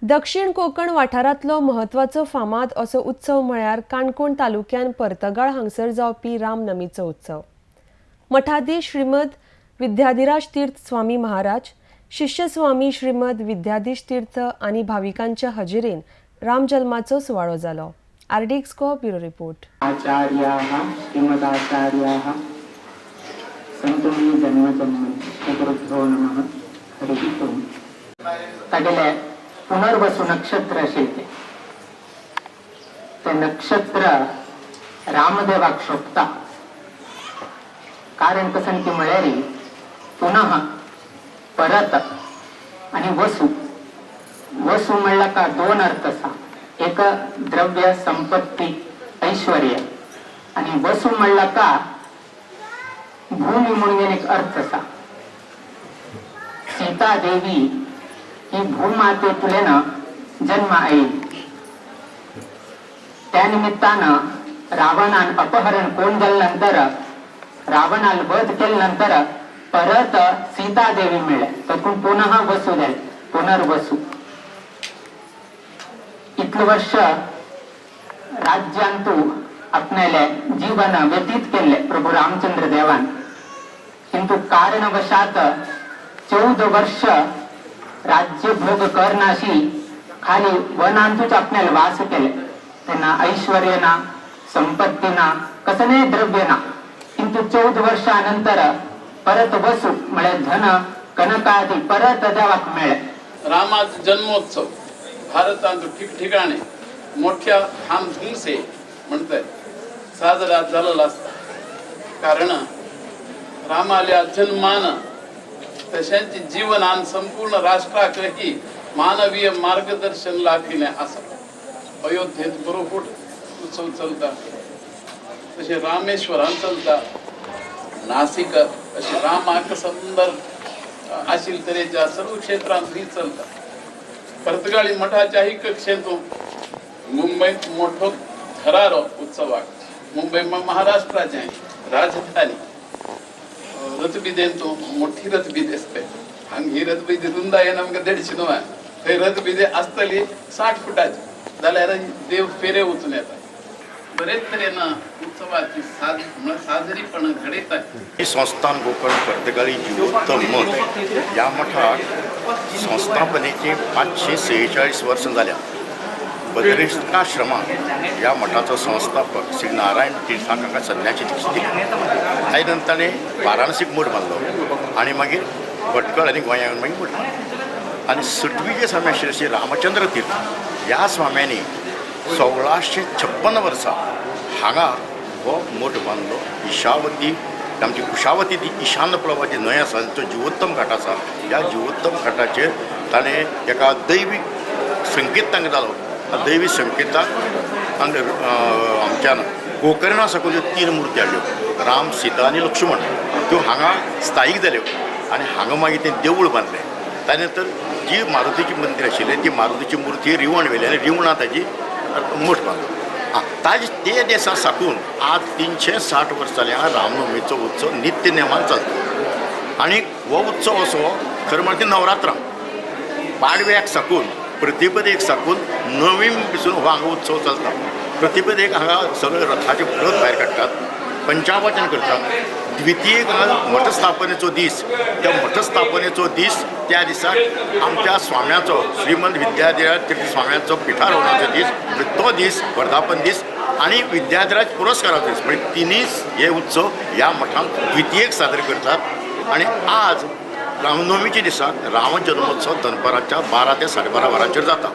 दक्षिण कोकण वाठारांतलो म्हत्वाचो फामाद असो उत्सव म्हळ्यार काणकोण तालुक्यान पर्तगाळ हांगसर जावपी रामनमीचो उत्सव. मठाधीश श्रीमद विद्याधिराज तीर्थ स्वामी महाराज, शिष्य स्वामी श्रीमद विद्याधीश तीर्थ आनी भाविकांच्या हजेरेन रामजल्माचो सुवाळो जालो. RDX Goa bureau report. आचार्याः श्रीमदाचार्याः सन्तु मे जन्म जन्मनि. गुरुभ्यो नमः. हरिः ओम्. तागेले पुनर्वसु नक्षत्र आशिल्लें ते नक्षत्र रामदेवाक शोभता. कारण कसं की म्हळ्यार पुनः परत आणि वसु. वसु म्हणल्यार का दोन अर्थ आसा, एक द्रव्य संपत्ती ऐश्वर्य आणि वसु म्हणल्यार का भूमी म्हणून एक अर्थ आसा. सीता देवी ही भूमातेतुल्यान जन्म आयली. त्या निमित्तानं रावणान अपहरण कोण जाल्या नंतर, रावणान वध केल्यानंतर परत सीता देवी मेळ्ळे, तातूंत पुनः वसू जाले, पुनर्वसू. इतलं वर्ष राज्यांतू आपणाले जीवन व्यतीत केले प्रभू रामचंद्र देवान, किंतु कारणवशात 14 वर्ष राज्यभोग करनाशी खाली वनांतूच आपल्याला वास केले. त्यांना ऐश्वर्य ना, संपत्ती ना, कसले द्रव्य ना, किंतु 14 वर्षानंतर परत वसू म्हळ्यार धन कनकादी परत देवाक मेळ्ळे. रामाचो जन्मोत्सव भारतांत ठिकठिकाणी मोठ्या धामधूमसे म्हणतात साजरा झालेला असता. कारण रामाल्या जन्मान तशांचे जीवनान संपूर्ण राष्ट्राकही मानवीय मार्गदर्शन लाभिले आसा. अयोध्येत बरोबर उत्सव चलता, तशें रामेश्वरान चलता, नासिक अशें रामाक सुंदर आशिल्ले तरेच्या सर्व क्षेत्रांत ही चलता. पर्तगाळी मठाच्याही कक्षेंतू मुंबईत मोठो थरारो उत्सवाक. मुंबई महाराष्ट्राचे राजधानी. रथबिदेंतू मोठी रथबिदी आसते. हांगा ही रथबिदी रुंदायेन आमकां 150 न्हू, थंय रथबिदी आसतली 60 फुटाची, जाल्यार देव फेरे वचून येता. बरेच तरेन उत्सवाची साजरीपण घडयतात. संस्थान गोकर्ण पर्तगाळी जिवोत्तम मठ ह्या मठाक संस्थापनेची 546 वर्सां जाल्या. बदरिकाश्रमाक ह्या मठाचो संस्थापक श्री नारायण तीर्थाक हांगा संन्याची दीक्षा दिली. ताजे नंतर ताणें वाराणसीक मठ बांदलो आनी मागीर भटकळ आनी गोंया येवन मागीर मठ बांदलो. आनी सटवी जे स्वामी आशिल्ले श्री रामचंद्र तीर्थ ह्या स्वाम्यांनी 1656 वर्सा हांगा हो मठ बांदलो. ईशावती आमची कुशावती ती ईशान्य प्लवाची न्हंय आसा, तो जिवोत्तम घाट आसा. ह्या जिवोत्तम घाटाचेर ताणें एका दैवीक संकेत तांकां जालो. दैवी संकेताक हांगा आमच्यान गोकर्णा साकून ज्यो 3 मूर्ती हाडल्यो, राम, सीता आनी लक्ष्मण, त्यो हांगा स्थायीक जाल्यो आनी हांगा मागीर तें देवूळ बांदलें. ताजे नंतर जी मारुतीची मंदीर आशिल्लें ती मारुतीची मूर्ती रिवण व्हेली आनी रिवणा ताजी मठ बांदलो. ताजे ते दिसा साकून आज 360 वर्सां जालीं हांगा रामनवमीचो उत्सव नित्य नेमान चलता. आनी हो उत्सव असो खरें म्हणल्यार ती नवरात्रां पाडव्याक साकून प्रतिपदेक साकून नवीन पासून हो हांगा उत्सव चलता. प्रतिपदेक हांगा सगळे रथाचे रथ भायर काडटात, पंचावचन करतात. द्वितीयेक हांगा मठस्थापनेचो दीस, त्या मठस्थापनेचो दीस त्या दिसाक आमच्या स्वाम्याचो श्रीमंत विद्याधिराज तीर्थ स्वाम्याचो पिठारोहणाचो दीस, तो दीस वर्धापन दीस आनी विद्याधिराज पुरस्काराचो दीस, म्हणजे तिनूच हे उत्सव ह्या मठांत द्वितीयेक सादर करतात. आनी आज रामनवमीच्या दिसाक रामजन्मोत्सव दनपाराच्या 12 ते 12:30 वरांचेर जाता.